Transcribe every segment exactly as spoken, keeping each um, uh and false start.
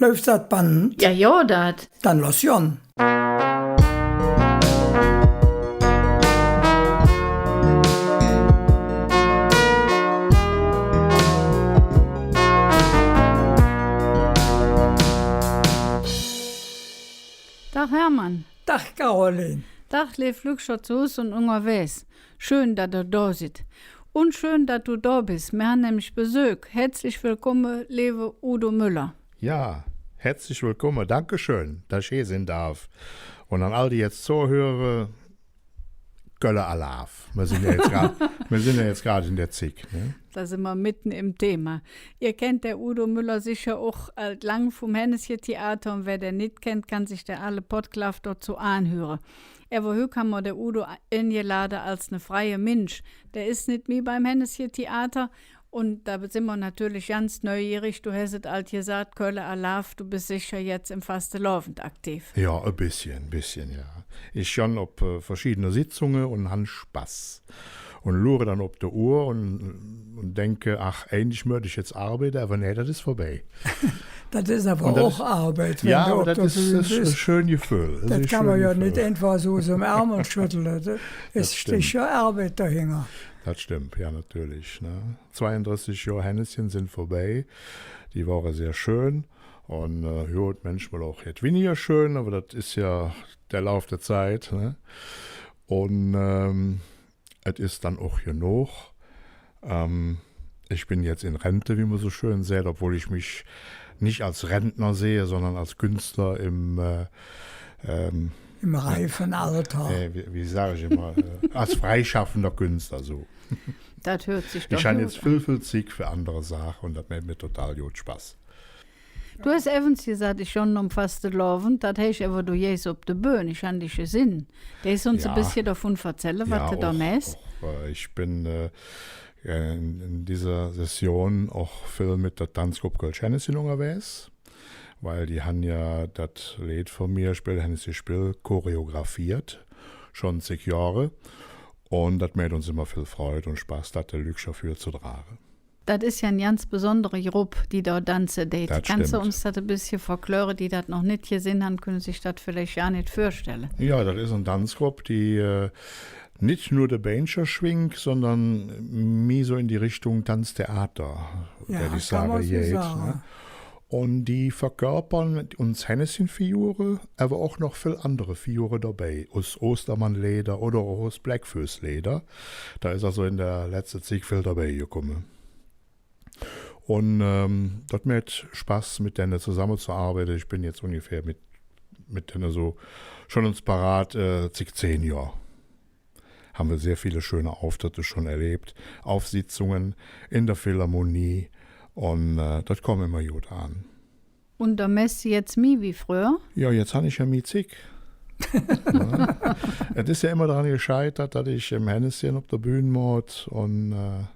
Läuf dat Band? Jo, jo, dat. Dann loss gonn. Dag Hermann. Dag Caroline. Dag, leev Lückcher zo Hus un ungerwägs. Schön, dat ehr do sid. Un schön, dat do do bes. Mir han nämlich Besök. Hätzlich wellkumme, leeve Udo Müller. Jo, hätzlich wellkumme. Dankeschön, dat ich hee sin darf. Un an all, die jetz zohüre, Kölle Alaaf. Mir sin jo jetz grad, mir sin jo jetz grad en der Zigg, ne? Do sin mer medden em Thema. Ehr kennt der Udo Müller secher och ald lang vum Hännesche-Theater, un wä dä nit kennt, kann sich der aale Podklaaf dozo aanhüre. Ävver hügg han mer der Udo engelade als ne freie Minsch. Dä es nit mih beim Hännesche-Theater. Un do sin mer natörlich ganz neugierig. Do häs et ald gesaht, Kölle Alaaf, do bes secher jetz em Fastelovend aktiv. Jo, e bessche, e bessche, jo. Ich gonn op, äh, verschiedene Sitzunge un han Spass. Un luure dann op de Uhr un, un denke, ach, eigentlich mööt ich jetz arbeide, ävver nä, dat es vörbei. Dat es ävver och Arbeid, wann do op der Bühn bes. Jo, ävver dat es e schön Geföhl. Dat kann mer jo nit einfach su us dem Ärmel schöddele. Do es secher Arbeid dohinger. Dat stemmp, jo, natörlich, ne? Zweiundressig Johr Hännesche sin vörbei. Die wore sehr schön. Un, äh, jo, manchmol och jet winniger schön, ävver dat es jo der Lauf der Zigg, ne? Un, ähm, et es dann och genog. Ähm, ich ben jetz en Rente, wie mer su schön säht, ovwohl ich mich nit als Rentner sinn, sondern als Künstler em, äh, ähm, em reife Alder. Äh, wie, wie sag ich immer, äh, als freischaffender Künstler, su. Dat hürt sich doch god aan. Ich han jetz vill, vill Zigg för andere Saache un dat mäht mer total god Spass. Do häs evvens gesaht, ich gonn om Fastelovend, dat heiß ävver, do geihs op de Bühn, ich han dich gesinn. Deis uns e bessche dovun verzälle, wat do do mähs? Jo, och, och, äh, ich ben, äh, en, en dä Session och vill met der Danzgrupp Kölsch Hännesche ungerwägs, weil die han jo dat Leed vun mir, Spill Hännesche Spill, choreografeet, schon zig Johre. Un dat mäht uns immer vill Freud un Spass, dat de Lückcher vürzedrage. Dat es jo en ganz besondere Grupp, die do danze deit. Dat stemmp. Kanns do uns dat e bessche verkläre, die dat noch nit gesinn han, künne sich dat villeich jo nit vürstelle? Jo, dat es en Danzgrupp, die, äh, nit nor de Beincher schwingk, sondern mih su en die Richtung Danztheater, jo, wööd ich sage, geiht, ne? Un die verkörpere uns Hännesche-Figure, ävver och noch vill andere Figure dobei, us Ostermann-Leeder oder och us Bläck-Fööss-Leeder. Do es alsu en der letzte Zigg vill dobei gekumme. Un, ähm, dat mäht Spass, met denne zosamme ze arbeide. Ich ben jetz ungefähr met, met denne su schon ens parat, äh, zig, zehn Johr. Han mer sehr vill schöne Auftritte schon erläv, op Sitzunge, en der Philharmonie. Un, äh, dat kütt immer god aan. Un do mähs jetz mih wie fröher? Jo, jetz han ich jo mih Zigg. Jo. Et es jo immer dran gescheitert, dat ich em Hännesche op der Bühn moot un, äh,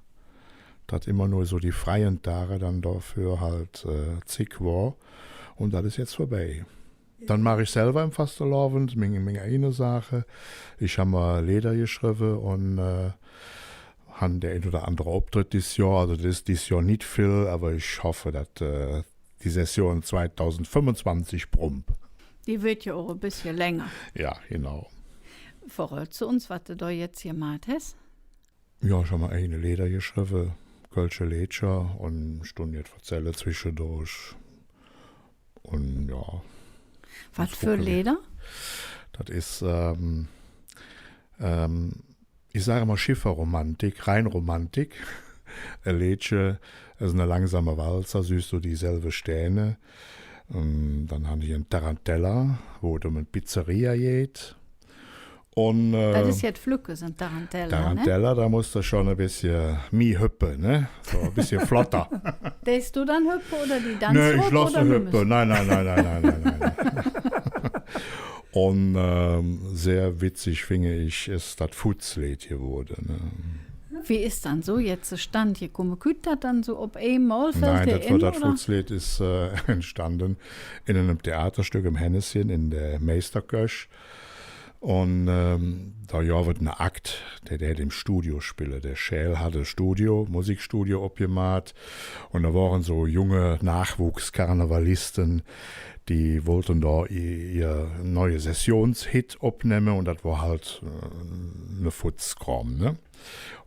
dat immer nor su die freie Dage dann doför halt, äh, Zigg wor. Un dat es jetz vörbei. Dann maach ich selver em Fastelovend ming, ming eige Saache. Ich han mer Leeder geschrevve un, äh, han der ein oder andere Optritt dis Johr. Alsu dat es dis Johr nit vill, ävver ich hoffe, dat, äh, die Session zweidausendfünfunzwanzig brummp. Die weed jo och e bessche länger. Jo, genau. Verrödts do uns, wat do do jetz gemaht häs? Jo, ich han mer eige Leeder geschrevve, kölsche Leedcher, un dun jet verzälle zweschendurch. Un jo. Wat för Leeder? Dat es, ähm, ähm, ich sage immer Schifferromantik, Rheinromantik. E Leedche, dat es en langsame Walzer, sühs do dieselve Stääne. Ähm, dann han ich en Tarantella, wo et öm en Pizzeria geiht. Un, äh, dat es jet Flöckes, en Tarantella, ne? Tarantella, do muss de schon e bessche mih höppe, ne? Su e bessche flotter. Deis do dann höppe oder die Danzgrupp? Nä, ich loss se höppe. Nä, nä, nä. Un, ähm, sehr witzig, finge ich, es dat Futzleed gewoode, ne? Wie es dann su jet zostand gekumme? Kütt dat dann su op eimol, fällt dir en, oder? Nä, dat Futzleed es, äh, entstande en enem Theaterstöck em Hännesche, en der Meisterköch. Un, ähm, do gov et ene Akt, dä, dä dät em Studio spille. Dä Schäl hatt e Studio, Musikstudio opgemaht. Un do wore su junge Nohwuchskarnevaliste, die wollte do i-, ehr neue Sessionshit opnemme. Un dat wor halt, äh, ene Futzkrom, ne?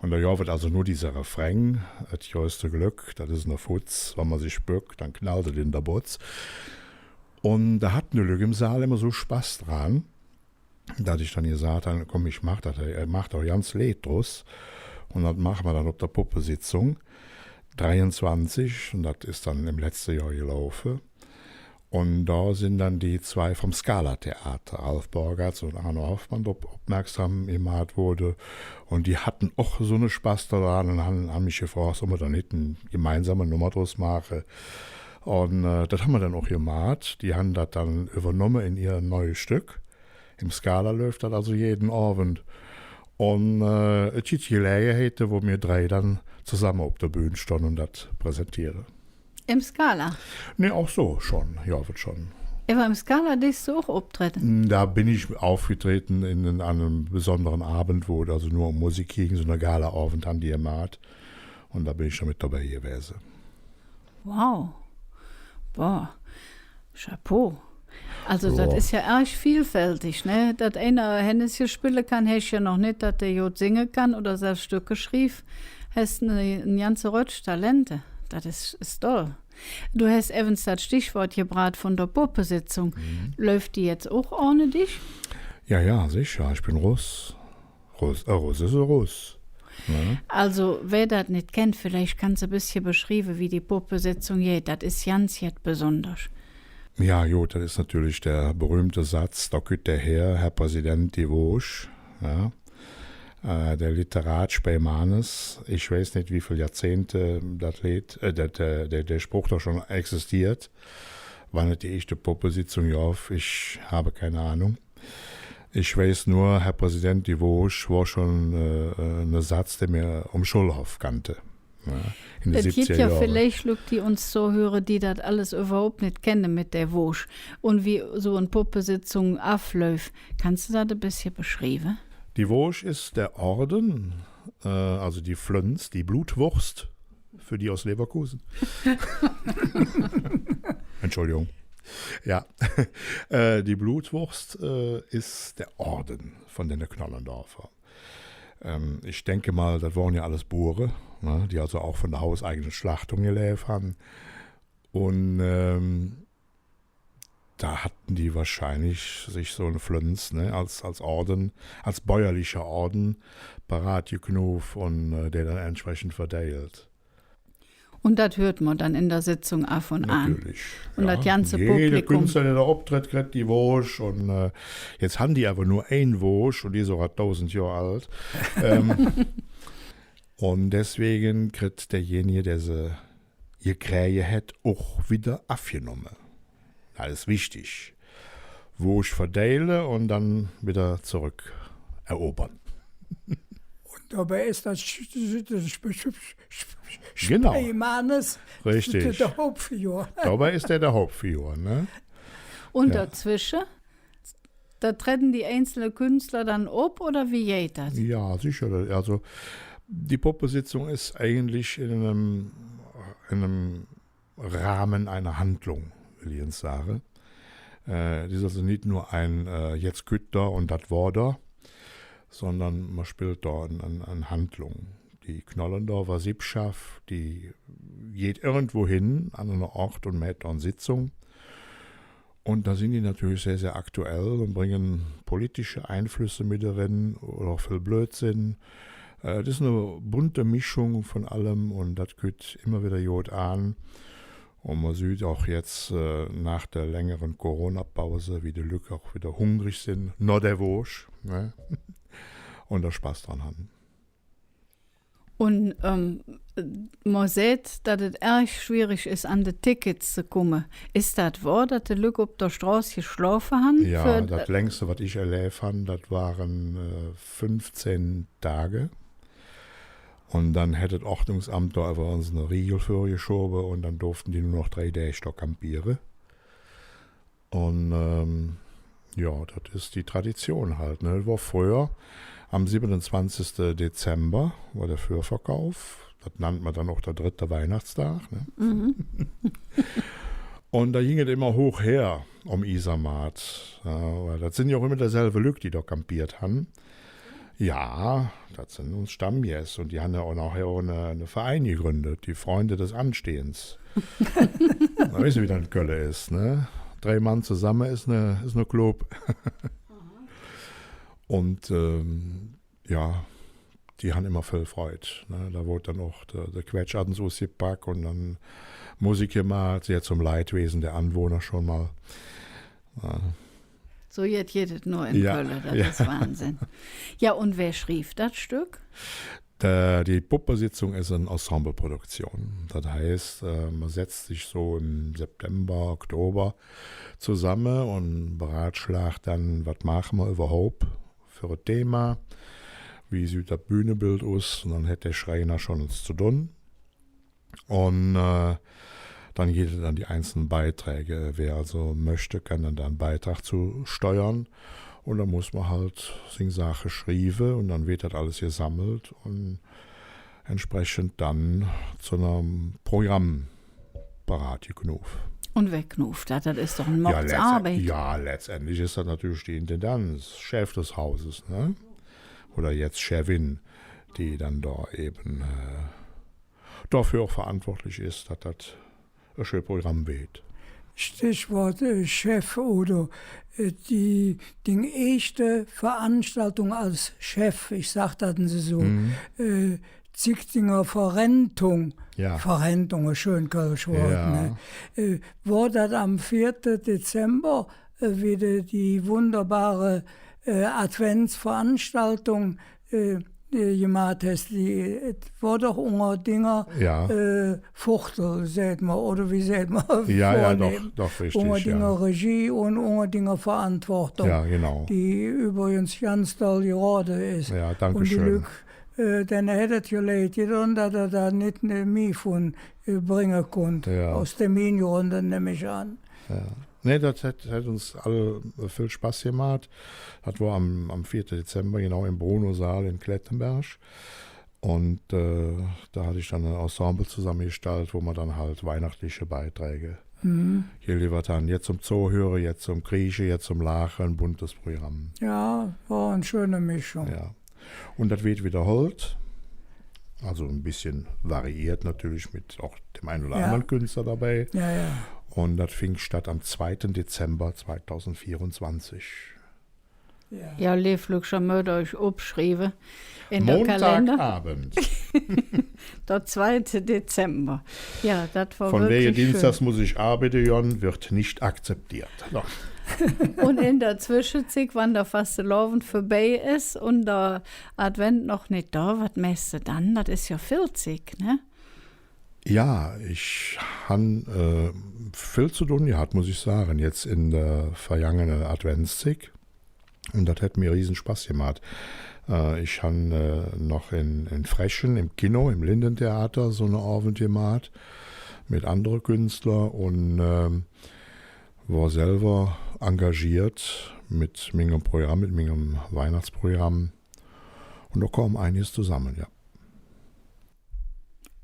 Un do gov et alsu nor dise Refrain: „Et größte Glöck, dat es ene Futz, wann mer sich böck, dann knallt et en der Botz.“ Un do hatte de Lück em Saal immer su Spass dran, dat ich dann gesaht han: „Kumm, ich maach dat, äh, maach do e ganz Leed drus.“ Un dat maache mer dann op der Puppesitzung dreiunzwanzig, un dat es dann em letzte Johr gelaufe. Un do sin dann die zwei vum Scala-Theater, Ralf Borgartz un Arno Hoffmann, drop opmerksam gemaht woode. Un die hatte och su ene Spass dran un han, han mich gefrog, solle mer do nit en gemeinsame Nummer drus maache. Un, äh, dat han mer dann och gemaht. Die han dat dann üvvernomme en ehr neues Stöck. Em Scala läuf dat alsu jeden Ovend. Un, äh, et gitt Gelägeheite, wo mir drei dann zesamme op der Bühn stonn un dat präsentiere. Em Scala? Nä, och su schon. Jo, weed schon. Ävver em Scala deis do och optredde? Do ben ich opgetrodde en, en einem besondere Ovend, wo et alsu nor öm Musik ging, su ene Gala-Ovend han die gemaht. Un do ben ich schon met dobei gewäse. Wow. Boah. Chapeau. Alsu, dat es jo ärg vielfältig, ne? Dat einer Hännesche spille kann, heiß jo noch nit, dat dä god singe kann oder selvs Stöcke schriev. Häs en, en ganze Rötsch Talente. Dat es, es doll. Do häs evvens dat Stichwood gebraht vun der Puppesitzung. Mhm. Läuf die jetz och ohne dich? Jo, jo, secher. Ich ben rus. Rus, äh, rus es rus. Ne? Alsu, wä dat nit kennt, villeich kanns de e bessche beschrieve, wie die Puppesitzung geiht. Dat es ganz jet Besonderes. Jo, god, dat es natörlich dä berühmte Satz, do kütt dä Här, Här Präsident, die Woosch. Jo. Äh, dä Literat Speimanes, ich weiß nit, wie vill Johrzehnte dat Leed, äh, dat, äh, dä, dä Sproch do schon existeet. Wann et die eeschte Puppesitzung gov, ich han kein Ahnung. Ich weiß nor, Här Präsident, die Woosch wor schon, äh, äh, ene Satz, dä mer om Schullhoff kannte. Jo, en de sibbziger Johre. Et gitt jo villeich Lück, die uns zohüre, die dat alles üvverhaup nit kenne met dä Woosch un wie su en Puppesitzung avläuf. Kanns de dat e bessche beschrieve? Die Woosch es dä Orde, äh, alsu die Flönz, die Blutwurst, för die us Leverkusen. Entschuldigung. Jo. Äh, die Blutwurst, äh, es dä Orde vun dä Knollendorfer. Ähm, ich denke mal, dat wore jo alles Bure, ne, die alsu och vun der hauseigene Schlachtung geläv han. Un, ähm, do hatte die wahrscheinlich sich su en Flönz, ne, als, als Orde, als bäuerliche Orde parat geknuuv un, äh, dä dann entsprechend verdeilt. Un dat hürt mer dann en der Sitzung av un aan. Natörlich. Un dat ganze Publikum. Jede Künstler, dä do optritt, kritt die Woosch. Un, äh, jetz han die ävver nor ein Woosch un die es och dausend Johr ald. Ähm, un deswäge kritt däjenige, dä se gekräge hät, och widder avgenomme. Dat es wichtig. Woosch verdeile un dann widder zeröckerovere. Un dobei es dat Sch-, dat Sch-, Sch-, Sch-, Genau. Speimanes richtig. Dä, dä Hauptfigur. Dobei es dä dä Hauptfigur, ne? Un dozwesche? Do tredde die einzelne Künstler dann op, oder wie geiht dat? Jo, secher. Alsu, die Puppesitzung es eigentlich en enem, en enem Rahme ener Handlung, well ich jetz sage. Äh, dat es alsu nit nor e, äh, jetz kütt dä un dat wor dä, sondern mer spillt do en, en, en Handlung. Die Knollendorfer Sippschaff, die geiht irgendwo hin, an ene Oot un mäht do en Sitzung. Un do sin die natörlich sehr, sehr aktuell un bränge politische Einflüsse met eren oder och vill Blödsinn. Äh, dat es en bunte Mischung vun allem un dat kütt immer widder god aan. Un mer süht och jetz, äh, noh der längere Corona-Paus, wie die Lück och widder hungrig sin noh der Woosch, ne? Un do Spass dran han. Un, ähm, mer säht, dat et ärg schwierig es, an de Tickets ze kumme. Es dat wohr, dat de Lück op der Stroß geschlofe han? Jo, dat längste, wat ich erläv han, dat wore, äh, fuffzehn Dag. Un dann hät et Ordnungsamp do ävver uns ene Riegel vürgeschobe un dann dorfte die nor noch drei Däg do campiere. Un, ähm, Jo, dat es die Tradition halt, ne? Wor fröher am sibbenunzwanzigste Dezember, wor der Vörverkauf. Dat nannt mer dann och der drette Weihnachtsdag, ne? Mhm. Un do ging et immer hoch her om Iesermaat. Jo, weil dat sin jo och immer deselve Lück, die do kampeet han. Jo, dat sin uns Stammgäss. Un die han jo och nohher och ene, ene Verein gegründt, die Freunde des Anstehens. Do wesst ehr, wie dat en Kölle es, ne? Drei Mann zesamme es ene, es ene Club. Un, ähm, jo, die han immer vill Freud, ne? Do woodt dann och der, der Quetsch avends usgepack un dann Musik gemaht, sehr zum Leidwesen der Anwohner schon mal. Jo. Su jet gitt et nor en Kölle, dat es Wahnsinn. Jo, un wä schriev dat Stöck? Äh, die Puppesitzung es en Ensembleproduktion. Dat heiß, äh, mer setz sich su em September, Oktober zesamme un beratschlag dann, wat maache mer üvverhaup för e Thema, wie süht dat Bühnebild us, un dann hät der Schreiner schon ens ze dun. Un, äh, dann gitt et dann die einzelne Beiträg. Wä also möchte, kann dann do ene Beidrag zosteuere. Un do muss mer halt sing Saache schrieve un dann weed dat alles gesammelt un entsprechend dann zo enem Programm parat geknuuv. Un wä knuuv dat? Dat es doch en Mordsarbeid. Jo, letztend-, jo, letztendlich es dat natörlich die Intendanz, Chef des Hauses, ne? Oder jetz Chefin, die dann do evvens, äh, doför och verantwortlich es, dat dat e schön Programm weed. Stichwood, äh, Chef, Udo. Äh, die, ding eeschte Veranstaltung als Chef, ich sag dat ens esu, äh, Zigg dinger Verrentung. Jo. Verrentung, e schön kölsch Wood, ne? Äh, wor dat am veete Dezember, äh, widder die wunderbare, äh, Adventsveranstaltung äh, äh, gemaht häs, die, et wor doch unger dinger, äh, Fuchtel, säht mer, oder wie säht mer, jo, jo, doch, doch, richtig, unger dinger Regie un unger dinger Verantwortung, jo, genau, die üvvrigens ganz doll gerode es. Jo, danke schön. Un die Lück, äh, denne hät et jo leid gedon, dat hä do nit, äh, mih vun, äh, bränge kunnt. Jo. Us Termingründe, nemm ich aan. Jo. Nä, dat hät, hät uns all, äh, vill Spass gemaht. Dat wor am, am veete Dezember, genau, em Bruno-Saal en Klettenberg. Un, äh, do hatt ich dann e Ensemble zosammegestallt, wo mer dann halt weihnachtliche Beiträg geliwwert han. Jetz zom Zohüre, jetz zom Kriesche, jetz zom Laache, buntes Programm. Jo, wor en schöne Mischung. Jo. Un dat weed widderhollt. Also e bessche variiert natörlich met och däm ein oder andere Künstler dobei. Jo, jo. Un dat fingk statt am zweite Dezember zweitausendvierundzwanzig. Jo. Jo, leev Lückcher, mööt ehr üch opschrieve. En der Kalender. Montagabend. Der zweite Dezember. Jo, dat wor wirklich schön. Von wäge dienstags muss ich arbeide gonn, wird nicht akzeptiert. Noch. Un en der Zweschezigg, wann der Fastelovend vörbei es un der Advent noch nit do, wat mähs de dann? Dat es jo vill Zigg, ne? Jo, ich han, äh, vill ze dun gehatt, muss ich sage, jetz en der vergangene Adventszigg. Un dat hät mer riese Spass gemaht. Äh, ich han, äh, noch en, en Frechen em Kino, em Lindentheater, su ene Ovend gemaht met andere Künstler un, ähm, wor selver engagiert met mingem Programm, met mingem Weihnachtsprogramm. Un do kom einiges zosamme, jo.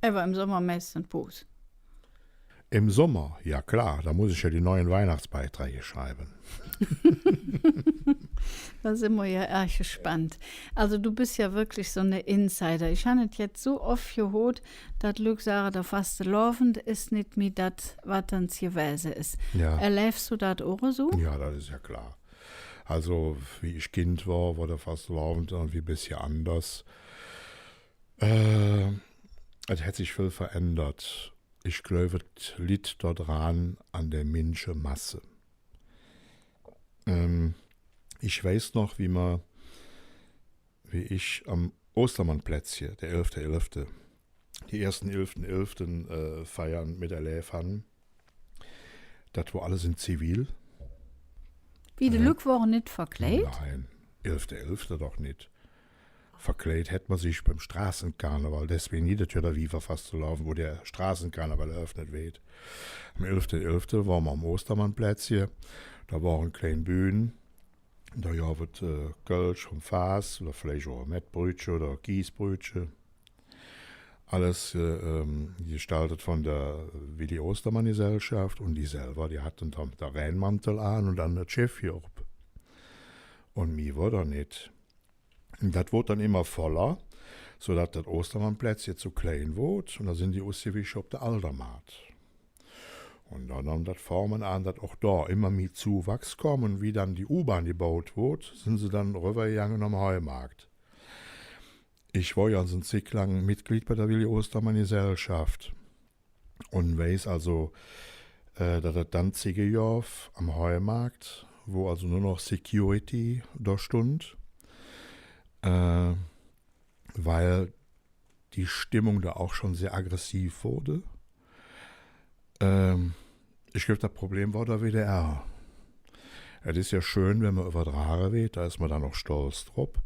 Ävver em Sommer meistens Paus. Im Sommer, ja klar, da muss ich ja die neuen Weihnachtsbeiträge schreiben. Do sin mer jo ärg gespannt. Also, do bes jo wirklich su ene Insider. Ich han et jetz su off gehoot, dat Lück sage, der Fastelovend es nit mih dat, wat dat ens gewäse es. Ja. Erlävs do dat och esu? Ja, dat es ja klar. Also, wie ich Kind wor, wor der Fastelovend irgendwie e bessche anders. Äh, et hät sich vill verändert. Ich gläuv, et litt dodran, an der Minschemasse. Ähm, ich weiß noch, wie mer, wie ich am Ostermannplätzche, der elfte Elfte, die ersten elften Elften, äh, Feiern miterläv han. Dat wor alles in Zivil. Wie, de Lück wore nit verkleidt? Nein, elfte Elfte doch nit. Verkleidt hät mer sich beim Straßenkarneval, deswäge gitt et jo der Wiever Fastelovend, wo der Straßenkarneval eröffnet weed. Am elfte Elfte wore mer am Ostermannplätzche, do wor en klein Bühn, Do gov et, äh, Kölsch vum Faass oder villeich och e Mettbrütche oder Kiesebrütche. Alles, äh, ähm, gestaltet vun der Willi-Ostermann-Gesellschaff, un die selver, die hatte dann der Reinmantel aan un dann dat Scheffche op. Un mih wor do nit. Dat woodt dann immer voller, su dat dat Ostermannplätzche zo klein woodt, un do sin die usgewich op der Aldermaat. Un do nohm dat Forme aan, dat och do immer mih Zowachs kom, un wie dann die U-Bahn gebaut woodt, sin se dann rüvvergegange nohm Heumaat. Ich wor jo su en Zigg lang Mitglied bei der Willi-Ostermann-Gesellschaff un weiß alsu, äh, dat et dann Zigge gov am Heumaat, wo alsu nor noch Security do stundt, äh, weil die Stimmung do och schon sehr aggressiv woodt. Ähm, ich gläuv, dat Problem wor der W D R. Et es jo schön, wann mer üvverdrage weed, do es mer dann och stolz drop.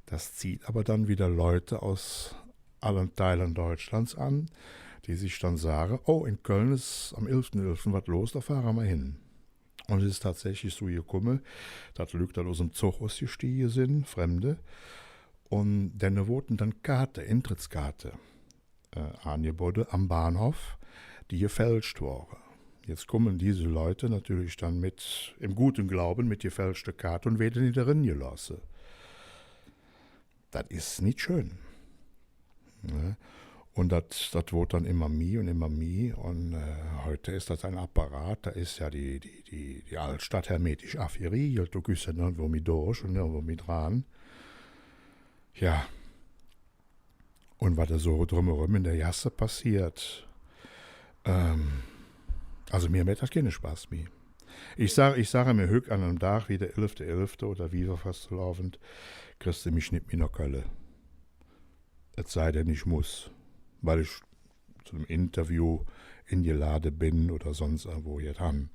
Dat zieht ävver dann widder Lück us alle Deile Deutschlands aan, die sich dann sage: „Oh, en Köln es am elfte elfte wat loss, do fahre mer hin.“ Un et es tatsächlich su gekumme, dat Lück dann usem Zog usgestige sin, Fremde, un denne woodte dann Kaate, Intrittskaate, äh, aangebodde am Bahnhoff, die gefälsch wore. Jetz kumme die Lück natörlich dann met, em gode Gläuve, met gefälschte Kaate un weede nit erengelosse. Dat es nit schön. Ne? Un dat, dat woodt dann immer mih un immer mih. Un, äh, hügg es dat ene Apparat, do es jo die, die, die, die Aldstadt hermetisch avgeriegelt. Do küss jo nirgendwo mih durch un nirgendwo mih dran. Jo. Un wat do su drömeröm en der Gass passeet, ähm, alsu mir mäht dat keine Spass mih. Ich sag, ich sage mer hügg an enem Dag wie der elfte elfte oder Wieverfastelovend, kriss de mich nit mih noh Kölle. Et sei denn, ich muss, weil ich zo enem Interview engelade ben oder söns irgendwo jet han.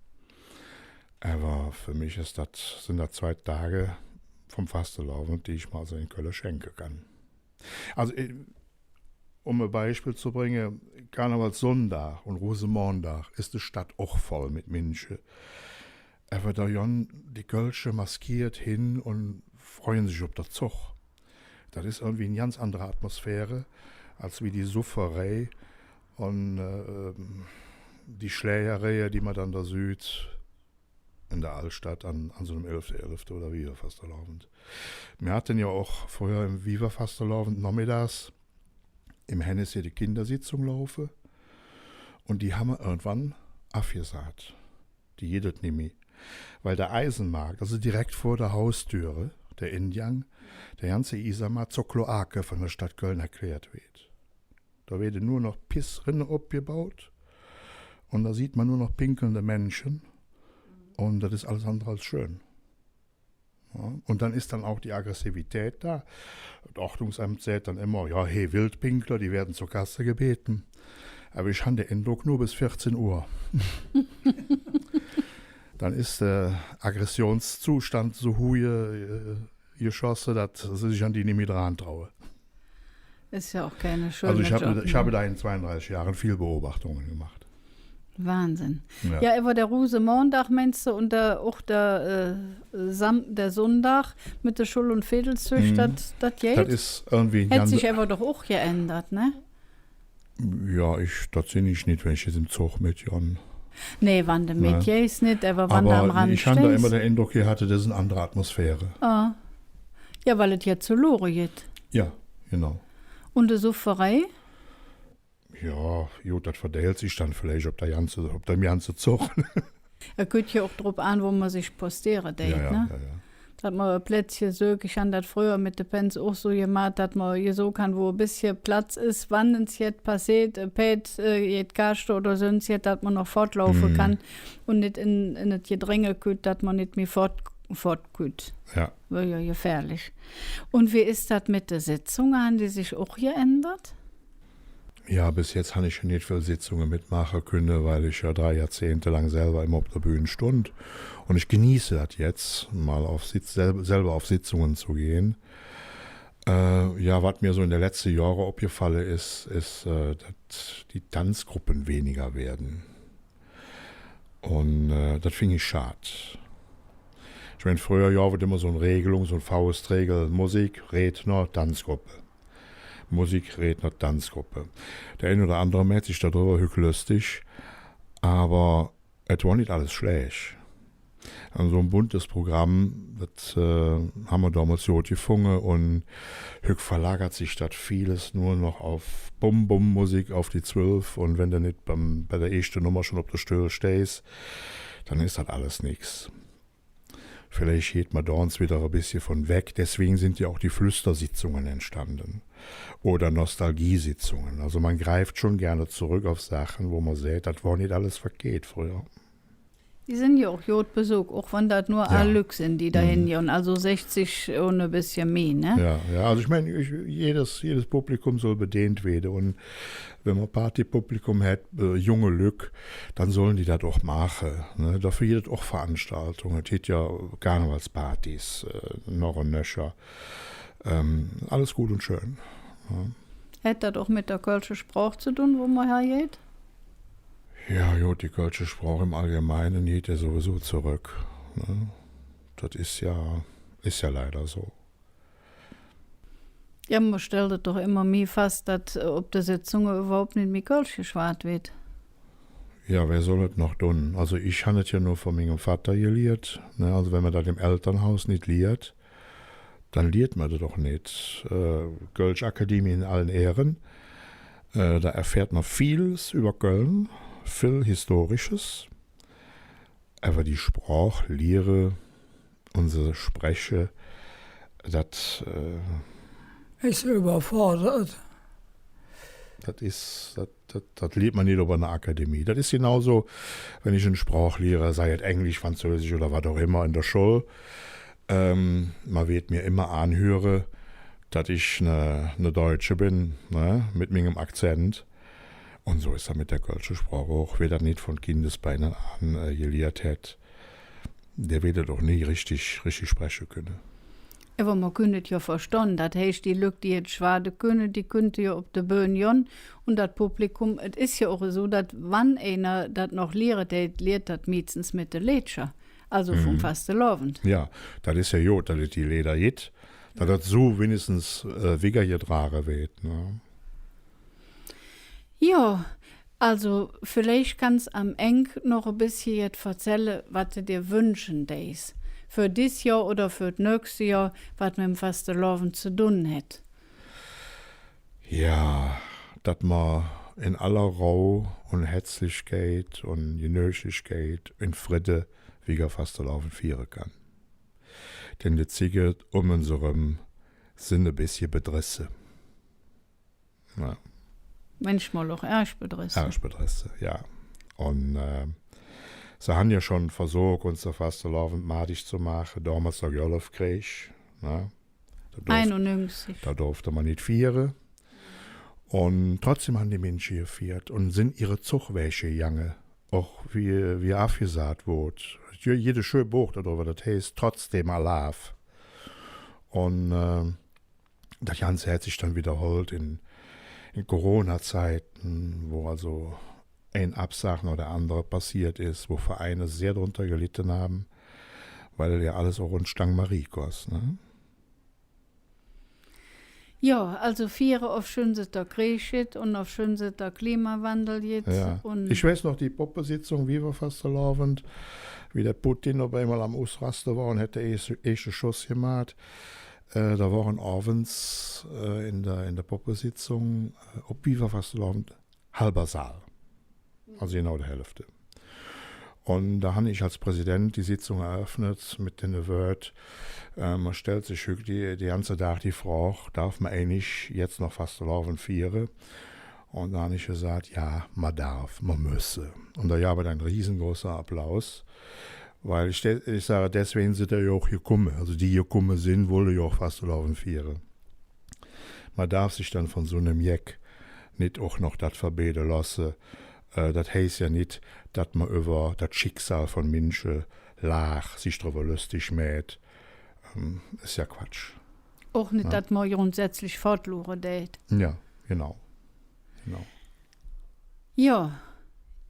Ävver för mich es dat, sin dat zwei Dag vum Fastelovend, die ich mer alsu en Kölle schenke kann. Alsu, äh, öm e Beispill ze bränge, Karnevalssonndag un Rusemondag es de Stadt och voll met Minsche. Ävver do gonn die Kölsche maskeet hin un freue sich op der Zog. Dat es irgendwie en ganz andere Atmosphäre als wie die Sufferei un, äh, ähm, die Schlägereie, die mer dann do süht en der Aldstadt an, an su enem elfte elfte oder Wieverfastelovend. Mir hatte jo och fröher em Wieverfastelovend nommedags em Hännesche die Kindersitzung laufe. Un die han mer irgendwann avgesaht. Die gitt et nimmi. Weil der Eisenmarkt, alsu direk vör der Haustüre, der Engang, der ganze Iesermaat zor Kloake vun der Stadt Köln erklärt weed. Do weede nor noch Pissrinne opgebaut. Un do süht mer nor noch pinkelnde Minsche. Un dat es alles andere als schön. Jo, un dann es dann och die Aggressivität do. Dat Ordnungsamp säht dann immer: „Jo, he, Wildpinkler, die weede zor Kasse gebedde.“ Ävver ich han der Endrock, nor bes veezehn Uhr. Dann es der Aggressionszostand su huh, äh, geschosse, dat se sich an die nimmi dran traue. Es jo och keine schöne Alsu ich han, ich han do en zweiundreißig Johre vill Beobachtunge gemaht. Wahnsinn. Jo. Jo, ävver der Rusemondag, meins de, un der, och der, äh, Sam-, der Sonndag met de Schull- un Veedelszög, mhm, dat, dat geiht? Dat es irgendwie... Hät sich ävver doch och geändert, ne? Jo, ich, dat sinn ich nit, wann ich jetz em Zog metgonn. Nä, wann de metgeihs nit, ävver wann de am Rand steihs. Ävver ich han do immer der Endrock, hee hatt et en andere Atmosphäre. Ah. Jo, weil et jo ze luure gitt. Jo, genau. Un de Sufferei? Jo, god, dat verdeilt sich dann villeich op der ganze, op dem ganze Zog. Et kütt jo och drop aan, wo mer sich posteere deit, ne? Jo, jo, jo. Dat mer e Plätzche söök, ich han dat fröher met de Pänz och su gemaht, dat mer gesook han, wo e bessche Platz es, wann ens jet passeet, e Pääd, äh, jet kaaschte oder söns jet, dat mer noch fottlaufe kann un nit en, en et Gedräng kütt, dat mer nit mih fott, fott kütt. Jo. Wör jo gefährlich. Un wie es dat met de Sitzunge? Han die sich och geändert? Jo, bes jetz han ich nit vill Sitzunge metmaache künne, weil ich jo drei Johrzehnte lang selver immer op der Bühn stundt. Un ich genieße dat jetz, mal op Sitz-, sel-, selver op Sitzunge ze gonn. Äh, jo, wat mir su en de letzte Johre opgefalle es, es, äh, dat die Danzgruppe winniger weede. Un, äh, dat fingen ich schad. Ich mein, fröher, jo, wor immer su en Regelung, su en Faustregel, Musik, Redner, Danzgruppe. Musik, Redner, Danzgruppe. Der ein oder andere mäht sich dodrüvver hügg löstig, ävver et wor nit alles schlääch. Su e buntes Programm, dat, äh, han mer domols god gefunge un hügg verlagert sich dat vieles nor noch op Bum-Bum-Musik, op die Zwölf, un wann de nit beim, bei der eeschte Nummer schon op de Stöhl steihs, dann es dat alles nix. Villeich geiht mer do ens widder e bessche vun weg. Deswäge sin jo och die Flüstersitzunge entstande. Oder Nostalgiesitzunge. Alsu mer greift schon gään zoröck op Saache, wo mer säht, dat wor nit alles verkeht fröher. Die sin jo och god besök, och wann dat nor aal Lück sin, die dohin gonn. Alsu sechzig un e bessche mih, ne? Jo, jo, alsu ich mein, ich, jedes, jedes Publikum soll bedeent weede un wann mer Partypublikum hät, äh, junge Lück, dann solle die dat och maache, ne? Doför gitt et och Veranstaltunge. Et gitt jo Karnevalspartys, äh, noch un nöcher. Ähm, alles god un schön, ne? Hät dat och met der kölsche Sproch ze dun, wo mer hergeiht? Jo, jo, die kölsche Sproch em Allgemeine geiht jo suwiesu zoröck, ne? Dat es jo, es jo leider su. Jo, mer stellt et doch immer mih fass, dat, äh, op de Sitzunge üvverhaup nit mih Kölsch geschwaad weed. Jo, wä soll et noch dun? Alsu ich han et jo nor vun mingem Vatter geliert, ne? Alsu wann mer dat em Elternhaus nit liert, dann liert mer dat doch nit. Äh, Kölsch Akademie in allen Ehren. Äh, do erfährt mer vieles üvver Köln, vill Historisches. Ävver die Sproch liere, un se spreche, dat, äh, es üvverfordert. Dat es, dat, dat, dat liert mer nit op ener Akademie. Dat es genausu, wann ich en Sproch liere, sei et Englisch, Französisch oder wat och immer en der Schull. Ähm, mer weed mer immer aanhüre, dat ich ne, ne Deutsche ben, ne, met mingem Akzent. Un su es dat met der kölsche Sproch och. Wä dat nit vun Kindesbein aan, äh, geliert hät, dä weed et och nie richtig, richtig spreche künne. Ävver mer künnt et jo verstonn. Dat heiß, die Lück, die et schwade künne, die künnte jo op de Bühn gonn. Un dat Publikum, et es jo och esu, dat wann einer dat noch liere deit, liert dat meeschtens met de Leedcher. Alsu vum Fastelovend. Jo, dat es jo god, dat et die Leeder gitt, dat dat su winnigstens, äh, wiggergedrage weed, ne? Jo, alsu, villeich kanns am Engk noch e bessche jet verzälle, wat de dir wünsche deis. För dis Johr oder för et nöchste Johr, wat met dem Fastelovend ze dun hät. Jo, dat mer en aller Rauh un Hätzlichkeit un Genöglichkeit en Fridde wigger Fastelovend fiere kann. Denn de Zigge öm uns eröm sin e bessche bedresse. Jo. Manchmol och ärg bedresse. Ärg bedresse, jo. Un, äh, se han jo schon versök, uns der Fastelovend madig ze maache, domols der Golfkreeg, ne? Do durf-, einunüngzig. Do durfte mer nit fiere. Un trotzdäm han die Minsche gefiert un sin ehre Zogwäg gegange. Och wie, wie avgesaht woodt. Et gitt e schön Boch dodrüvver, dat heiß Trotzdem Alaaf. Un, äh, dat Ganze hät sich dann widderhollt en, en Corona-Zeite, wo alsu ein Absag noh der andere passeet es, wo Vereine sehr drunter gelitten han, weil jo alles och en Stang Marie koss, ne? Jo, alsu fiere, ovschüns et der Kreeg gitt un ovschüns et der Klimawandel gitt. Jo. Un ich weiß noch, die Poppesitzung, Wieverfastelovend, wie der Putin op eimol am Usraste wor un hät der eeschte, eeschte Schoss gemaht. Äh, do wore ovends, äh, en der, en der Poppesitzung, äh, op Wieverfastelovend halver Saal. Alsu genau de Hälfte. Un do han ich als Präsident die Sitzung eröffnet met denne Wööd, äh, mer stellt sich hügg die, de ganze Dag die Frog, darf mer eigentlich jetz noch Fastelovend fiere? Un do han ich gesaht, jo, mer darf, mer müsse. Un do gov et ene riesegroße Applaus, weil ich de-, ich sage, deswäge sin se jo och gekumme. Alsu die gekumme sin, wollte jo och Fastelovend fiere. Mer darf sich dann vun su enem Jeck nit och noch dat verbeede looße. Äh, dat heiß jo nit, dat mer üvver dat Schicksal vun Minsche laach, sich drüvver löstig mäht. Ähm, es jo Quatsch. Och nit, jo, dat mer grundsätzlich fottluure deit. Jo, genau. Genau. Jo,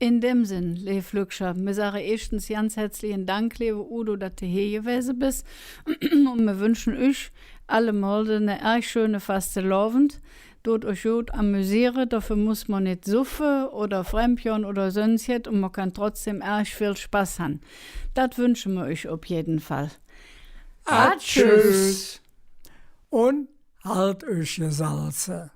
En däm Senn, leev Lückcher, mir sage eeschtens ganz hätzlichen Dank, leeve Udo, dat de hee gewäse bes. Un mir wünsche üch allemole ene ärg schöne Fastelovend. Dot üch god amüsiere, doför muss mer nit suffe oder fremdgonn oder söns jet un mer kann trotzdäm ärg vill Spass han. Dat wünsche mer üch op jeden Fall. Adschüss. Un haldt üch gesalze.